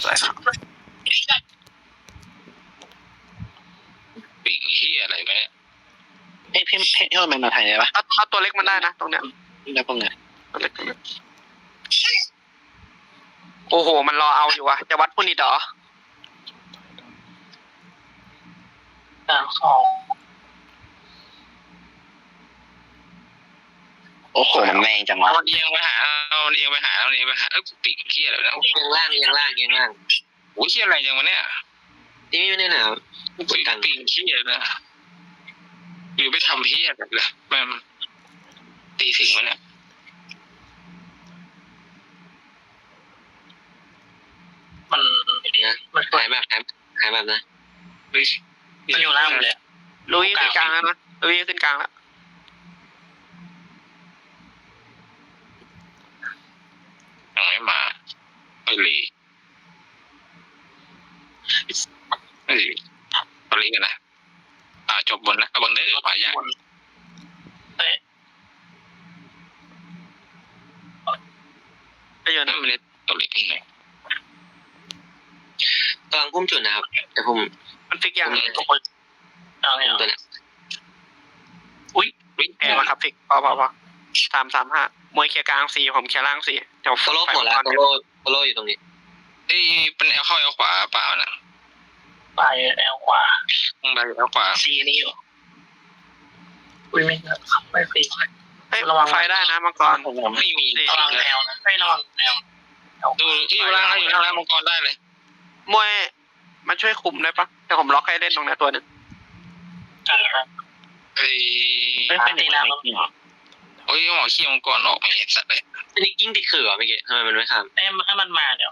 ສວຍ ປີກເຫຍອະໄລວະເນຍ. ເອີ ເພ ເພ ເພ ມັນມາໄທໄດ້ປະ? ເອົາ ເອົາຕົວເລັກມັນໄດ້ນະ ຕົງເນີ້ຍ ໄດ້ພວກເນີ້ຍ ຕົວເລັກຕົວເນີ້ຍ. ໂອ້ໂຫ ມັນລໍເອົາຢູ່ວະ ຈະວັດພຸ້ນອີກເດາະ. ສາມສອງ ໂອ້ໂຫ ມັນແຮງຈັງວະ. ເອົາມັນອຽງໄປຫາ ເອົາມັນອຽງໄປຫາ ເອົາມັນອຽງໄປຫາ ເອີ ປີກເຄຍແລ້ວນະ. ອຽງລ່າງ ອຽງລ່າງ ອຽງລ່າງ. ໂອ້ຍ ເຄຍແຮງຈັງວະເນຍ. ຕີຢູ່ໃນໜາວ ໂອ້ຍ ປີກເຄຍນະ. ຢູ່ໄປທຳເພຍແລ້ວ ແມ່ນ ຕີຖິງວະເນຍ. ມັນ ມັນຫາຍແບບ ຫາຍ ຫາຍແບບນະ. ເຮີ້ຍ ມັນຢູ່ລ່າງໝົດເລີຍ. ລຸຍຂຶ້ນກາງແລ້ວນະ ລຸຍຂຶ້ນກາງແລ້ວ. ຍັງໄມ່ມາ ໄປເລີຍ. ເອີ ໄປເລີຍນະ. ອ່າ ຈົບບົນນະ ເບິ່ງເດີ ຂວາຍາກ. ເອີ ໄປຢູ່ນະ ມັນຕົວເລັກນີ້ແຫຼະ. ກຳລັງກຸ້ມຈຸດນະຄັບ ແຕ່ຜົມ ມັນຟິກຢ່າງ ເອົາ ເອົາ ຕົວເນີ້ຍ. ອຸ້ຍ ແອມາຄັບ ຟິກ ພໍ ພໍ ພໍ ສາມ ສາມ ຫ້າ. ມວຍເຄຍກາງສີ່ ຜົມເຄຍລ່າງສີ່. ດຽວ ໂຊໂລ ໂຊໂລ ໂຊໂລຢູ່ຕົງນີ້. ເອີຍ ເປັນແອວເຂົ້າແອວຂວາເປົ່ານະ. ໄປແອວຂວາ ໄປແອວຂວາ ສີ່ນີ້ຢູ່. ອຸ້ຍ ແມ່ນ ໄປ ໄປ ເຮີ້ຍ ລະວັງ ໄຟໄດ້ນະ ມັງກອນ. ໄມ່ມີ ລະວັງແອວນະ ໄປ ລະວັງແອວ. ຢູ່ ຢູ່ລ່າງ ຢູ່ລ່າງ ມັງກອນໄດ້ເລີຍ. ມວຍ ມາຊ່ວຍຄຸມໄດ້ປະ? ດຽວຜົມລັອກໃຫ້ເລ່ນຕົງເນີ້ຍຕົວໜຶ່ງ. ເອີຍ ເອີຍ ເປັນຫຍັງ ໂອ້ຍ ໝໍຂີ່ມັງກອນອອກ ໄອ້ສັດເອີຍ. ອັນນີ້ກິ້ງຕິດເຂືອເມື່ອກີ້ ທຳໄມມັນໄມ່ຂ້າມ? ເອີຍ ໃຫ້ມັນມາດຽວ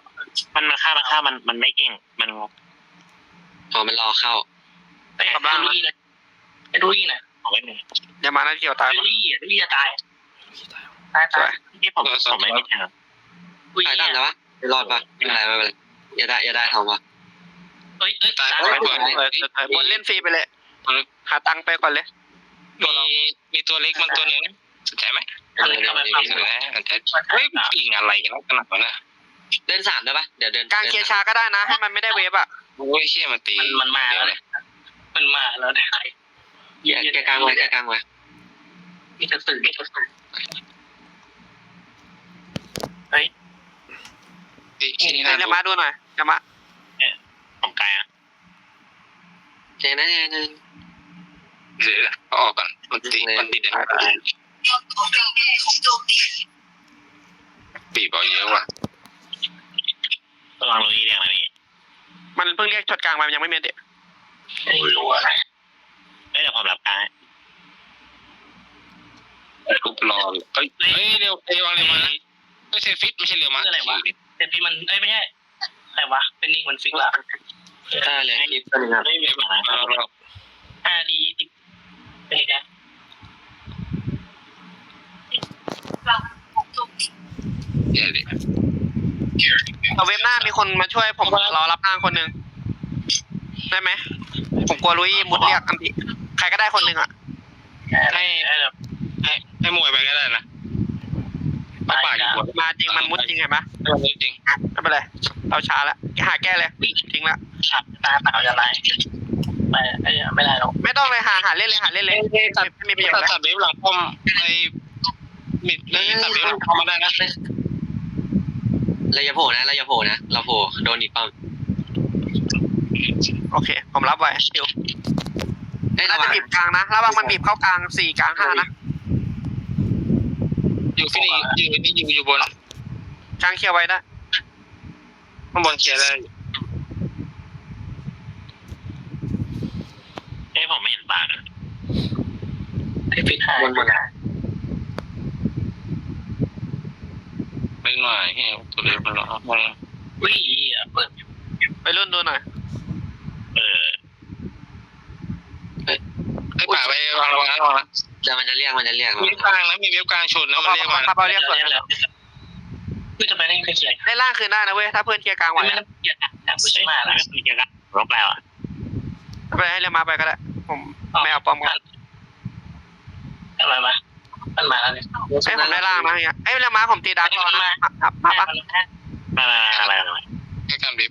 ມັນ ມັນຂ້າມ ມັນຂ້າມ ມັນ ມັນໄມ່ເກັ່ງ ມັນ ອໍ ມັນລໍເຂົ້າ. ເອີຍ ກຳລັງ ໄປດູອີກນະ ໄປດູອີກນະ. ເອົາໄວ້ໜຶ່ງ ຢ່າມານະ ດຽວຕາຍ ດູອີກ ດູອີກ ຕາຍ ຕາຍ ຕາຍ. ເອີຍ ຜົມ ຜົມໄມ່ມີແທງ. ຕາຍຕາມແລ້ວວະ ລອດປະ? ບໍ່ເປັນໄລ ບໍ່ເປັນໄລ. ຢ່າໄດ້ ຢ່າໄດ້ ເຮົາວ່າ ເອີຍ ເອີຍ ຕາຍ ຕາຍ ຕາຍ ຕາຍ. ບົນເລ່ນຟຣີໄປເລີຍ ຫາຕັງໄປກ່ອນເລີຍ. ມີ ມີຕົວເລັກມັນຕົວໜຶ່ງ ສົນໃຈໄໝ? ເອີ ເອີ ເອີ ເອີ ເອີ ເອີ ເອີ. ເຮີ້ຍ ປີງອະໄລກັນຂະໜາດນັ້ນນະ? ເດີນສາມໄດ້ປະ? ດຽວເດີນ ກາງເຄຍຊ້າກໍໄດ້ນະ ໃຫ້ມັນໄມ່ໄດ້ເວບອະ. ໂອ້ຍ ເຄຍມັນຕີ ມັນ ມັນມາແລ້ວ ມັນມາແລ້ວ. ເຄຍ ເຄຍກາງໄວ້ ເຄຍກາງໄວ້. ມີກະສື ມີກະສື. ເຮີ້ຍ ເຮີ້ຍ ເຮີ້ຍ ເຮີ້ຍ ເຮີ້ຍ ເຮີ້ຍ ເຮີ້ຍ ເຮີ້ຍ ເຮີ້ຍ ເຮີ້ຍ ເຮີ້ຍ ເຮີ້ຍ ເຮີ້ຍ. ເອີ ຂອງກາຍອະ ເອີ ນັ້ນ ນັ້ນ ນັ້ນ ເອີ ເອົາອອກກ່ອນ ມັນຕິດ ມັນຕິດ. ປີບເອົາເຍອະວ່ະ ລະວັງໂລອີແດງນະພີ່. ມັນເພິ່ງລຽກຊັອດກາງມາ ມັນຍັງບໍ່ແມ່ນເດ. ເອີຍ ດຽວຜົມລັບກາງໃຫ້. ເອີຍ ທຸບລໍ ເອີຍ ເອີຍ ເອີຍ ລຽວ ເອີຍ ວາງລຽວມານະ. ເອີຍ ເຊຟິດ ບໍ່ໃຊ່ລຽວມາ ເຊຟິດມັນ ເອີຍ ບໍ່ໃຊ່ ໃຜວະ? ເປັນນິກມັນຟິກລະ. ເອີ ເຫຼືອຄລິບຕົວໜຶ່ງ ຫ້ານາທີ ເປັນໄງ? ເອີ ເອົາເວັບໜ້າມີຄົນມາຊ່ວຍ ຜົມລໍຮັບນາງຄົນໜຶ່ງ ໄດ້ໄໝ? ຜົມກົວລຸຍມຸດລຽກ ໃຜກໍໄດ້ຄົນໜຶ່ງອະ. ໃຫ້ ໃຫ້ ໃຫ້ມວຍໄປກໍໄດ້ນະ. ໄປປ່າຢູ່. ມາຈິງ ມັນມຸດຈິງ ເຫັນປະ? ເອີ ມຸດຈິງ. ໄປເລີຍ ເອົາຊາລະ ຫາແກ້ເລີຍ. ຈິງລະ ຕາຂາວຈະລາຍ. ໄປ ໄປ ໄປໄດ້ດອກ. ໄມ່ຕ້ອງເລີຍ ຫາ ຫາເລ່ນເລີຍ ຫາເລ່ນເລີຍ. ເອີ ເອີ ຕັດ ຕັດເວັບຫຼັງປ້ອມ ໄອ້ ມິດ ຕັດເວັບຫຼັງປ້ອມມາໄດ້ນະ. ລະຢ່າໂຜນະ ລະຢ່າໂຜນະ ລະໂຜໂດນອີກປ້ອມ. ໂອເຄ ຜົມລັບໄວ້ ຊິວ. ເອີຍ ລະວັງ ໜ້າຈະບີບກາງນະ ລະວັງມັນບີບເຂົ້າກາງສີ່ ກາງຫ້ານະ. ຢູ່ຟີນີ້ ຢູ່ນີ້ ຢູ່ ຢູ່ບົນ ກາງເຄຍໄວ້ນະ. ຂ້າງບົນເຄຍໄດ້. ເອີຍ ຜົມບໍ່ເຫັນປານະ. ໄອ້ປິດຫາຍ ມັນມາແຮງ ຕົວເລັກມັນເນາະ. ອຸ້ຍ ເປີດ ໄປລຸ້ນດູໜ້ອຍ. ເອີ ເອີຍ ປາໄປ ວາງລະວັງ ລະວັງນະ. ດຽວມັນຈະລຽກ ມັນຈະລຽກ. ມີກາງນະ ມີເວັບກາງຊົນນະ ມັນລຽກມາ. ເຂົາລຽກສວນ. ເຮີ້ຍ ທຳໄມໄດ້ເຄຍ ໄດ້ລ່າງຄືນໄດ້ນະເວີຍ ຖ້າເພື່ອນເຄຍກາງໄຫວ. ໄປ ໃຫ້ລຽວມາໄປກໍໄດ້ ຜົມໄມ່ເອົາປ້ອມກັນ. ເອົາໄປ ມັນມາແລ້ວນີ້. ເອີຍ ຜົມໄດ້ລ່າງນະ. ເອີຍ ລຽວມາ ຜົມຕີດາກອນ. ມາ ມາ ມາ ມາ ມາ ມາ ມາ. ໃຫ້ການບີບ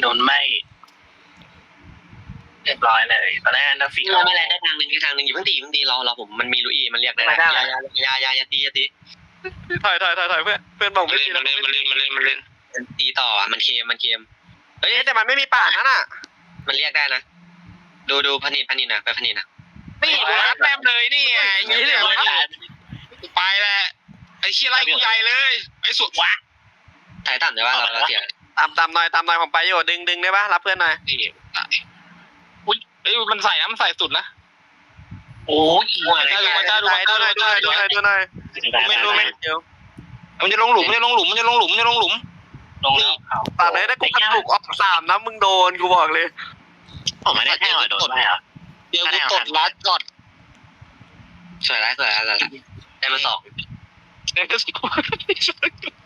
โดนใบ้ เรียบร้อยเลย ตอนแรก Underfig ไม่เป็นไร ได้ทางหนึ่ง ได้ทางหนึ่ง อย่าเพิ่งตี อย่าเพิ่งตี รอ รอผม มันมีลูอี้ มันเรียกได้ ไม่ได้ อย่า อย่า อย่า อย่า อย่าตี อย่าตี ถอย ถอย ถอย ถอย เพื่อน เพื่อนบอก มาเล่น ไม่ตีแล้ว มาเล่น มาเล่น มาเล่น มาเล่น มันตีต่ออะ มันเคม มันเคม เฮ้ย เฮ้ย แต่มันไม่มีป่านั่นน่ะ มันเรียกได้นะ ดู ดูพนิด พนิดนะ ไปพนิดนะ นี่ กูรับแม่งเลย นี่ไง ไอ้เหี้ย กูไปแหละ ไอ้เหี้ย ไล่กูใหญ่เลย ไอ้สุดวะ ถ่ายต่ำได้ปะ เรา เราเสีย ต่ำ ต่ำหน่อย ต่ำหน่อย ผมไปอยู่ ดึง ดึงได้ปะ รับเพื่อนหน่อย นี่ อุ้ย เอ้ย มันใส่นะ มันใส่สุดนะ โอ้ย มาจ้า ดูมาจ้า ดูมาจ้า ดูมาจ้า ดูหน่อย ดูหน่อย ดูหน่อย ดูหน่อย ดูหน่อย ดูหน่อย เดี๋ยว มันจะลงหลุม มันจะลงหลุม มันจะลงหลุม มันจะลงหลุม ลงแล้ว นี่ ตัดเลยนะ กูกระตุกออกสามนะ มึงโดน กูบอกเลย ผมไม่ได้แทงเหรอ โดนใบ้เหรอ เดี๋ยวกูตดลัดก่อน สวยแล้ว สวยแล้ว สวยแล้ว ได้มาสอง ได้มาสอง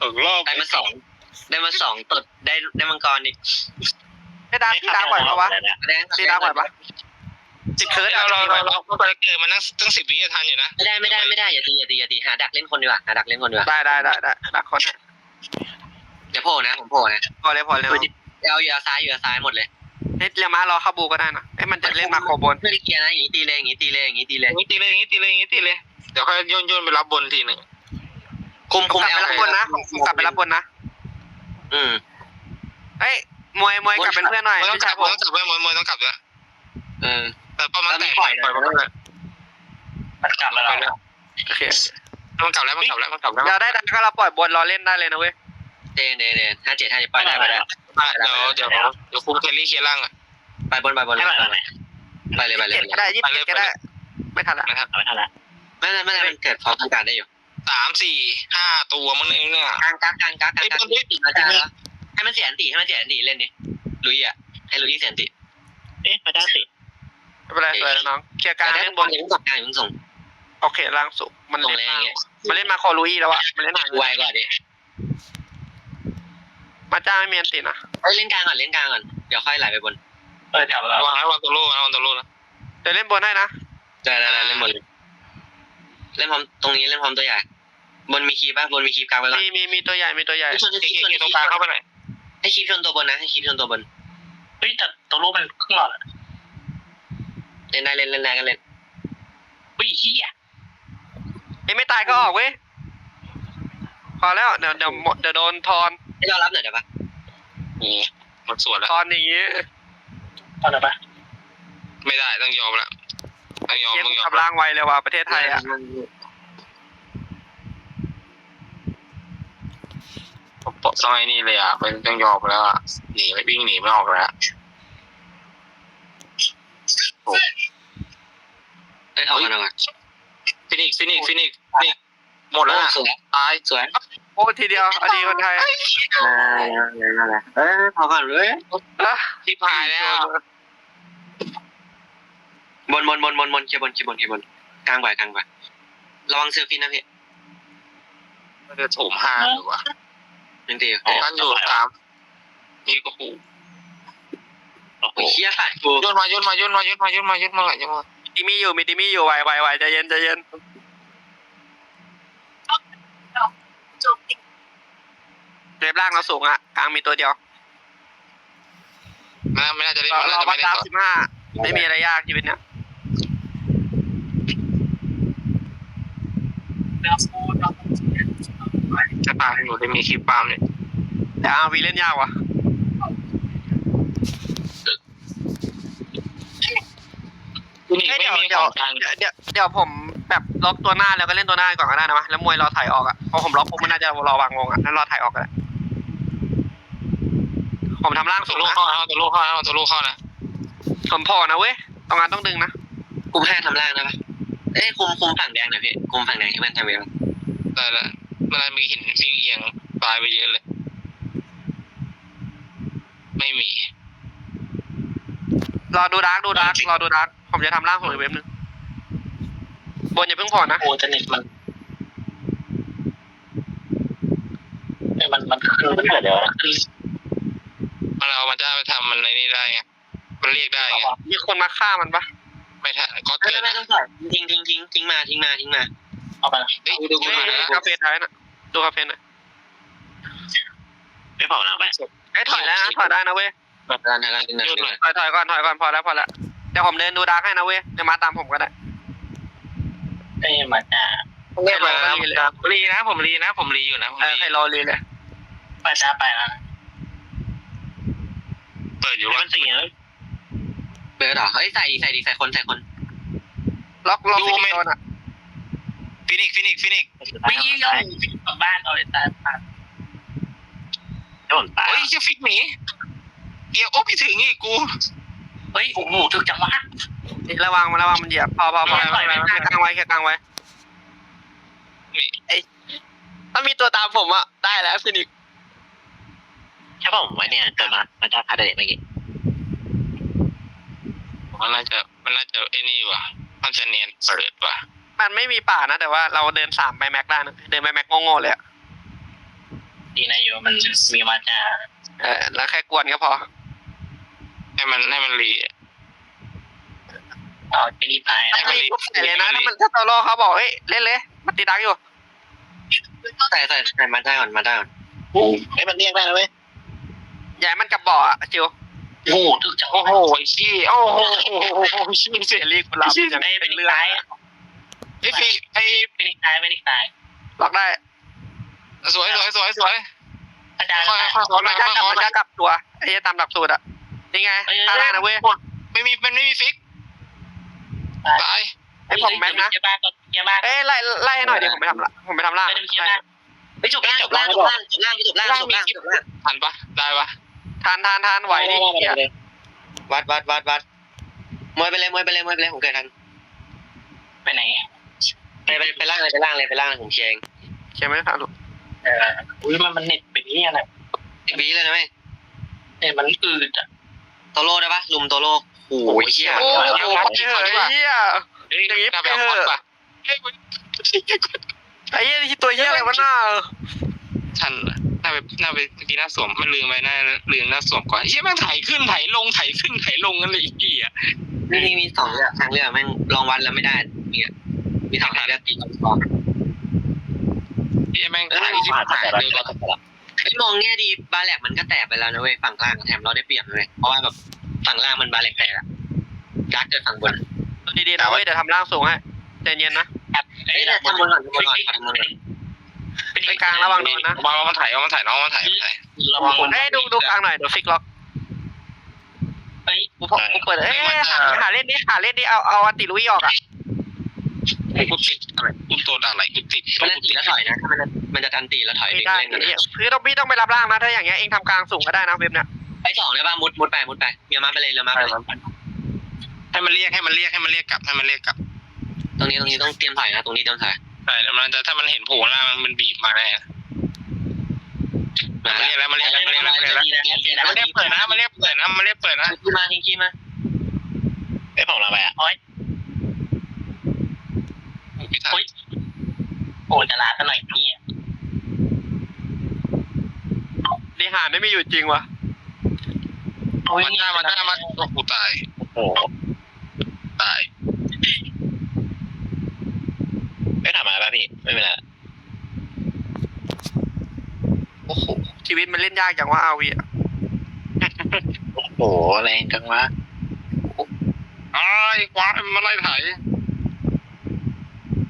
สองรอบ ได้มาสอง ได้มาสอง ตด ได้ ได้มังกรอีก ได้ดาร์ก ตีดาร์กไหวปะวะ แดง ตีดาร์กไหวปะ ติดเคิร์ด เอ้ย เรา เรา เรา เรา เราก็ไปเกิดมันตั้ง ตั้งสิบวิอะ ทันอยู่นะ ไม่ได้ ไม่ได้ ไม่ได้ อย่าตี อย่าตี อย่าตี หาดักเล่นคนดีกว่า หาดักเล่นคนดีกว่า ได้ ได้ ได้ ได้ ดักคนให้ อย่าโผล่นะ ผมโผล่นะ พอเลย พอเลย เอา อยู่ซ้าย อยู่ซ้ายหมดเลย เฮ้ย เรียกมารอเข้าบูก็ได้นะ เอ้ย มันจะเล่นมาโคบน เพื่อนเคลียร์นะ อย่างนี้ตีเลย อย่างนี้ตีเลย อย่างนี้ตีเลย อย่างนี้ตีเลย อย่างนี้ตีเลย อย่างนี้ตีเลย เดี๋ยวค่อยโยน โยนไปรับบนทีหนึ่ง คุม คุม กลับไปรับบนนะ กลับไปรับบนนะ อืม เฮ้ย มวย มวยกลับเป็นเพื่อนหน่อย พี่ชายผม มวยต้องกลับ มวยต้องกลับด้วย เออ แต่ป้อมมันแตก ปล่อย ปล่อยมันไป มันกลับมาแล้ว โอเค มันกลับแล้ว มันกลับแล้ว มันกลับแล้ว เราได้ดักก็เราปล่อยบน รอเล่นได้เลยนะเว้ย เดน เดน เดน ห้าเจ็ด ห้าเจ็ด ปล่อยได้ ปล่อยได้ อ่ะ เดี๋ยว เดี๋ยว เดี๋ยวคุมแครี่เคลียร์ล่างอ่ะ ไปบน ไปบน ไปบน ไปเลย ไปเลย ไปเลย ยี่สิบเจ็ดก็ได้ ยี่สิบเจ็ดก็ได้ ไม่ทันละ ไม่ทัน ไม่ทันละ ไม่เป็นไร ไม่เป็นไร มันเกิดพร้อมกันได้อยู่ สาม สี่ ห้า ตัวมึงเนี่ย กลาง กลาง กลาง กลาง กลาง เอ้ย บนดิ มาจ้า ให้มันเสียอันติ ให้มันเสียอันติ เล่นดิ ลุยอ่ะ ให้ลุยเสียอันติ เอ๊ะ มาได้สิ ไม่เป็นไร สวยน้อง เคลียร์กลาง เล่นบน อย่าเพิ่งส่ง อย่าเพิ่งส่ง โอเค ล่างสุด มันเล่น ส่งแรงเงี้ย มันเล่นมาโคลุยแล้วอะ มันเล่นหา ไวกว่าดิ มาจ้าไม่มีอันตินะ เอ้ย เล่นกลางก่อน เล่นกลางก่อน เดี๋ยวค่อยไหลไปบน เออ เดี๋ยว ระวังนะ ระวังตัวโล่นะ ระวังตัวโล่นะ เดี๋ยวเล่นบนให้นะ ได้ ได้ ได้ เล่นบนเลย เล่นพร้อม ตรงนี้เล่นพร้อมตัวใหญ่ บนมีคลิปปะ บนมีคลิปกลางไว้ก่อน มี มี มีตัวใหญ่ มีตัวใหญ่ ให้คลิปชน ให้คลิปชน ให้คลิปชนตัวบนนะ ให้คลิปชนตัวบน เฮ้ย แต่ตัวโล่มันครึ่งหลอดอะ เล่นได้ เล่น เล่นได้ก็เล่น เฮ้ย เหี้ย เอ้ย ไม่ตายก็ออกเว้ย พอแล้ว เดี๋ยว เดี๋ยวหมด เดี๋ยวโดนทอน ให้เรารับหน่อยได้ปะ โอ้ มันสวนแล้ว ทอนอย่างงี้ ทอนได้ปะ ไม่ได้ ต้องยอมละ ต้องยอม เกม ต้องยอม กลับร่างไวเลยว่ะ ประเทศไทยอะ ผมต้องไอ้นี่เลยอะ ไม่ต้องยอมแล้วอะ หนี วิ่งหนีไม่ออกแล้ว โอ้ เอ้ย ออกมาหน่อย Phoenix Phoenix Phoenix Phoenix หมดแล้ว โอ้ สวย ตาย สวย โอ้ ทีเดียว เอาดีคนไทย เออ พอก่อนเว้ย อ่ะ ชิบหายแล้ว บน บน บน บน บน เคลียร์บน เคลียร์บน เคลียร์บน กลางไป กลางไป ระวังเซอร์ฟินนะพี่ มันจะโถมห้าหรือวะ ยังตีอยู่ กันอยู่ สาม นี่ก็ โอ้โห โอ้โห เฮีย ขาดกู โยนมา โยนมา โยนมา โยนมา โยนมา โยนมา โยนมา มีติมี่อยู่ มีติมี่อยู่ ไหว ไหว ไหว ใจเย็น ใจเย็น เว็บล่างเราสูงอะ กลางมีตัวเดียว ไม่น่า ไม่น่าจะเล่น รอ ไม่น่าจะ รอ ไม่เล่นต่อ สิบห้า ไม่มีอะไรยากชีวิตเนี้ย จะตามอยู่ ได้มีคลิปปาล์มเนี่ย แต่ อาร์วี เล่นยากว่ะ เอ้ย เดี๋ยว เดี๋ยว เดี๋ยว เดี๋ยวผมแบบล็อกตัวหน้าแล้วก็เล่นตัวหน้าก่อนก็ได้นะวะ แล้วมวยรอไถออกอะ พอผมล็อกปุ๊บมันน่าจะรอวางวงอะ แล้วรอไถออกก็ได้ ผมทำล่างสุดนะ ตัวลูกเข้านะ ตัวลูกเข้านะ ตัวลูกเข้านะ ผมโผล่นะเว้ย ตรงนั้นต้องดึงนะ คุมห้าทำล่างได้ปะ เอ้ย คุม คุมฝั่งแดงหน่อยพี่ คุมฝั่งแดงให้มันทำเอง ได้ละ เมื่อกี้เห็นวิ่งเอียงตายไปเยอะเลย ไม่มี รอดูดาร์ก ดูดาร์ก รอดูดาร์ก ผมจะทำล่างผมอีกเว็บหนึ่ง บนอย่าเพิ่งผ่อนนะ โอ้ จะเน็ตมัน เอ้ย มัน มันขึ้น มันเกิดเดี๋ยวนะ มันเอามาจ้าไปทำมันในนี่ได้ไง มันเรียกได้ไง มีคนมาฆ่ามันปะ ไม่ทัน ก็เกิด ไม่ ไม่ นะ ต้องถอย ทิ้ง ทิ้ง ทิ้ง ทิ้งมา ทิ้งมา ทิ้งมา เอาไป เฮ้ย ดู ดู ดู ดู ดู คาเฟ่ท้ายน่ะ ดูคาเฟ่หน่อย ไม่เผาหลังไป เอ้ย ถอยแล้วนะ ถอยได้นะเว้ย ຖອຍກ່ອນ ຖອຍກ່ອນ ຖອຍກ່ອນ ພໍແລ້ວ ພໍແລ້ວ. ດຽວຜົມເດີນດູດາກໃຫ້ນະເວີຍ ດຽວມາຕາມຜົມກໍໄດ້. ເອີຍ ມາຕາ ເອີຍ ມາຕາ ມາຕາ ລີນະ ຜົມລີນະ ຜົມລີຢູ່ນະ ເອີ ໃຫ້ລໍລີເລີຍ. ມາຕາໄປລະ ເປີດຢູ່ ມັນຕີນະ. ເປີດເຫາະ? ເອີຍ ໃສ່ອີກ ໃສ່ອີກ ໃສ່ຄົນ ໃສ່ຄົນ. ລັອກ ລັອກ ຟີນິກ ໂດນອະ. ຟີນິກ ຟີນິກ ຟີນິກ ມີອີກ ກັບບ້ານເອົາໄປຕາຍ. ໂດນຕາຍ ເຮີ້ຍ ເຈົ້າຟິກໝີ. ເອີຍ ໂອ້ ໄປເຖິງອີກກູ. ເຮີ້ຍ ໂອ້ໂຫ ຖືກຈັງຫວະ. ລະວັງ ລະວັງມັນຢຽບ. ພໍ ພໍ ພໍ ເຄີຍກາງໄວ້ ເຄີຍກາງໄວ້. ນີ້ ເອີຍ ມັນມີຕົວຕາມຜົມອະ. ໄດ້ແລ້ວຟີນິກ. ໃຊ່ ຜົມໄວ້ເນຍ ເກີດມາ ມາຈາກຄາເດເມື່ອກີ້. ມັນໜ້າຈະ ມັນໜ້າຈະໄອ້ນີ້ຫວາ ມັນຈະເນຍນເປີດຫວາ. ມັນໄມ່ມີປ່ານະ ແຕ່ວ່າເຮົາເດີນສາມໄປແມັກໄດ້ນະ ເດີນໄປແມັກໂງ່ໆເລີຍອະ. ດີນະຢູ່ ມັນມີມາຈາ ເອີ ແລ້ວແຄ່ກວນກໍພໍ. ໃຫ້ມັນ ໃຫ້ມັນລີ ເອົາໄປລີໄປ ໃຫ້ມັນລີໄປເລີຍນະ. ຖ້າມັນ ຖ້າໂຕໂລເຂົາບອກ ເອີຍ ເລ່ນເລີຍ ມັນຕິດດັກຢູ່. ໃສ່ ໃສ່ ໃສ່ ມາໄດ້ກ່ອນ ມາໄດ້ກ່ອນ. ໂອ້ ໃຫ້ມັນລຽກໄດ້ນະເວີຍ. ຢ່າໃຫ້ມັນກັບບໍ່ອະ ຈິວ. ໂອ້ໂຫ ຖືກຈັງ. ໂອ້ໂຫ ໄອ້ເຊຍ ໂອ້ໂຫ ເຊຍ ເຊຍ ເຊຍລີກ ກຸລາບ ເຊຍ ຍັງ ເປັນເລື່ອງ. ໄອ້ຟີ ໄອ້ຟີນິກຕາຍ ຟີນິກຕາຍ. ລັອກໄດ້. ສວຍ ສວຍ ສວຍ ສວຍ. ອາຈານ ຄ່ອຍໆ ມັນຈະກັບ ມັນຈະກັບຕົວ ໄອ້ເຫຍ ຕາມຫຼັກສູດອະ. ນີ້ໄງ ເອີຍ ຂ້າງໜ້ານະເວີຍ. ບໍ່ມີ ມັນໄມ່ມີຟິກ. ຕາຍ ຕາຍ. ໃຫ້ຜົມແມັກນະ ເຄຍບ້ານກ່ອນ ເຄຍບ້ານ. ເອີຍ ໄລ່ ໄລ່ໃຫ້ໜ້ອຍດິ ຜົມໄປທຳລະ ຜົມໄປທຳລ່າງ. ໄປຈົບລ່າງ ຈົບລ່າງ ຈົບລ່າງ ຈົບລ່າງ ຈົບລ່າງ ຈົບລ່າງ. ທັນປະ? ໄດ້ປະ? ທັນ ທັນ ທັນ ໄຫວດິ. ວັດ ວັດ ວັດ ວັດ. ມວຍໄປເລີຍ ມວຍໄປເລີຍ ມວຍໄປເລີຍ ຜົມເກີດທັນ. ໄປໄຫນ? ໄປ ໄປ ໄປລ່າງເລີຍ ໄປລ່າງເລີຍ ໄປລ່າງເລີຍ ຜົມເຄຍເອງ. ເຄຍໄປ ເອີ ອຸ້ຍ ມັນ ມັນເນັດເປັນເຫຍນະ. ສິບວິເລີຍນະເວີຍ. ເນັດມັນອືດອະ. ໂຕໂລໄດ້ປະ? ລຸມໂຕໂລ. ໂອ້ຍ ເຫຍ ໂອ້ຍ ເຫຍ ຢ່າງນີ້ໄປເຫາະ. ເຮີ້ຍ ໄອ້ເຫຍ ຕົວເຫຍອະໄລວະນະ. ທັນ ໜ້າໄປ ໜ້າໄປກິນນ້ຳສົ້ມ ມັນລືມໄວ້ ໜ້າ ລືມນ້ຳສົ້ມກ່ອນ. ເຫຍ ແມ່ງໄຖຂຶ້ນໄຖລົງ ໄຖຂຶ້ນໄຖລົງນັ້ນເລີຍ ໄອ້ເຫຍ. ມີ ມີ ມີສອງເລືອກ ທາງເລືອກແມ່ງລອງວັດແລ້ວໄມ່ໄດ້ ມີ ມີສອງທາງເລືອກ ຕີກ່ອນ. ເຫຍ ແມ່ງໄຖຊິບຫາຍເລີຍ. ເອີຍ ມອງແງ່ດີ ບາແລັກມັນກໍແຕກໄປແລ້ວນະເວີຍ ຝັ່ງລ່າງ ແຖມເຮົາໄດ້ປຽບເລີຍ ເພາະວ່າແບບຝັ່ງລ່າງມັນບາແລັກແຕກອະ. ດາກເກີດຝັ່ງບົນ. ເອົາດີໆນະເວີຍ ດຽວທຳລ່າງສູງໃຫ້. ໃຈເຢັນນະ. ເອີຍ ທຳບົນກ່ອນ ທຳບົນກ່ອນ ທຳບົນກ່ອນ. ໄປກາງລະວັງໂດນນະ. ວ່າມັນໄຖ ວ່າມັນໄຖ ນ້ອງມັນໄຖ ມັນໄຖ. ລະວັງ. ເອີຍ ດູ ດູກາງໜ້ອຍ ເດີຟິກລັອກ. ເອີຍ ກູ ກູເປີດ. ເອີຍ ຫາ ຫາເລ່ນດິ ຫາເລ່ນດິ ເອົາ ເອົາອັນຕິລຸຍອອກອະ. ກູຕິດອະໄລ ກູໂຕດອະໄລ ກູຕິດ. ມັນອັນຕິແລ້ວຖອຍນະ ຖ້າມັນ ມັນຈະອັນຕິແລ້ວຖອຍ. ເອີຍ ຄືຕ້ອງ ພີ່ຕ້ອງໄປຮັບລ່າງນະ ຖ້າຢ່າງເງີ້ຍ ເອງທຳກາງສູງກໍໄດ້ນະ ເວັບເນີ້ຍ. ໄປສອງໄດ້ປະ? ມຸດ ມຸດໄປ ມຸດໄປ. ເມຍມາໄປເລີຍ ເມຍມາໄປເລີຍ. ໃຫ້ມັນລຽກ ໃຫ້ມັນລຽກ ໃຫ້ມັນລຽກກັບ ໃຫ້ມັນລຽກກັບ. ຕົງນີ້ ຕົງນີ້ຕ້ອງຕຽມຖອຍນະ ຕົງນີ້ຕ້ອງຖອຍ. ໃຊ່ ແລ້ວມັນຈະ ຖ້າມັນເຫັນໂຜລ່າ ມັນ ມັນບີບມາແນ່. ມາແລ້ວ ມັນລຽກແລ້ວ ມັນລຽກແລ້ວ ມັນລຽກແລ້ວ ມັນລຽກແລ້ວ. ມັນລຽກເປີດນະ ມັນລຽກເປີດນະ ມັນລຽກເປີດນະ. ຂີ່ມາ ຂີ່ມາ. ເອີຍ ເຂົາລາໄປອະ. ໂອ້ຍ ໂອ້ຍ ໂອ້ຍ ຈະລາຊະໜ້ອຍເຫຍ. ປາຕິຫານໄມ່ມີຢູ່ຈິງຫວາ. ໂອ້ຍ ມາ ມາ ມາ. ໂອ້ ກູຕາຍ. ໂອ້ໂຫ ຕາຍ. ໄປຖາມມາແລ້ວພີ່ ໄມ່ເປັນໄລ. ໂອ້ໂຫ ຊີວິດມັນເລ່ນຍາກຈັງວະ ອາວີ ອະ. ໂອ້ໂຫ ແຮງຈັງວະ. ອ້າຍ ຄວາຍ ມັນມາໄລ່ໄຖ.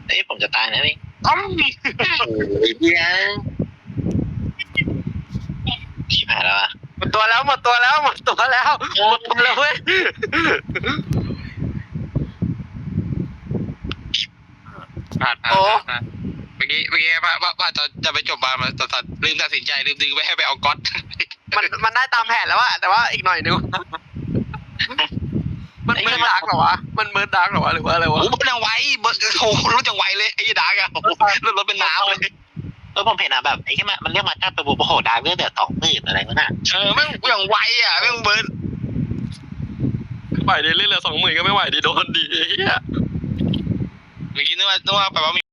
ເອີຍ ຜົມຈະຕາຍແລ້ວນີ້. ອ້ຳ ໂອ້ຍ ເດຍ ຊິບຫາຍແລ້ວອະ. ໝົດຕົວແລ້ວ ໝົດຕົວແລ້ວ ໝົດຕົວແລ້ວ ໝົດຕົວແລ້ວເວີຍ. ພາດ ພາດ ໂອ້ ພາດ ພາດ. ເມື່ອກີ້ ເມື່ອກີ້ພາດ ພາດ ພາດຕອນຈະໄປຈົບບານ ມັນ ຕອນ ຕອນລືມຕັດສິນໃຈ ລືມດຶງໄປໃຫ້ໄປເອົາກັອດ. ມັນ ມັນໄດ້ຕາມແຜນແລ້ວອະ ແຕ່ວ່າອີກໜ້ອຍໜຶ່ງ. ມັນເມີດດາກເຫລອວະ? ມັນເມີດດາກເຫລອວະ ຫຼືວ່າອະໄລວະ? ໂອ້ ມັນຍັງໄວ ເບີດ ໂອ້ໂຫ ລົດຍັງໄວເລີຍ ໄອ້ດາກອະ ໂອ້ໂຫ ລົດ ລົດເປັນນ້ຳເລີຍ. ເອີ ຜົມເຫັນອະ ແບບໄອ້ທີ່ມັນ ມັນຮຽກມາຈັບໄປບຸບ ໂອ້ໂຫ ດາກເລືອດເຫຼືອສອງໝື່ນ ອະໄລວະນະ. ເອີ ແມ່ງຢ່າງໄວອະ ແມ່ງເບີດ. ໄປເລື້ອຍໆ ເຫຼືອສອງໝື່ນກໍໄມ່ໄຫວດິ ໂດນດິ ໄອ້ເຫຍ. ເມື່ອກີ້ນຶກວ່າ ນຶກວ່າແບບວ່າ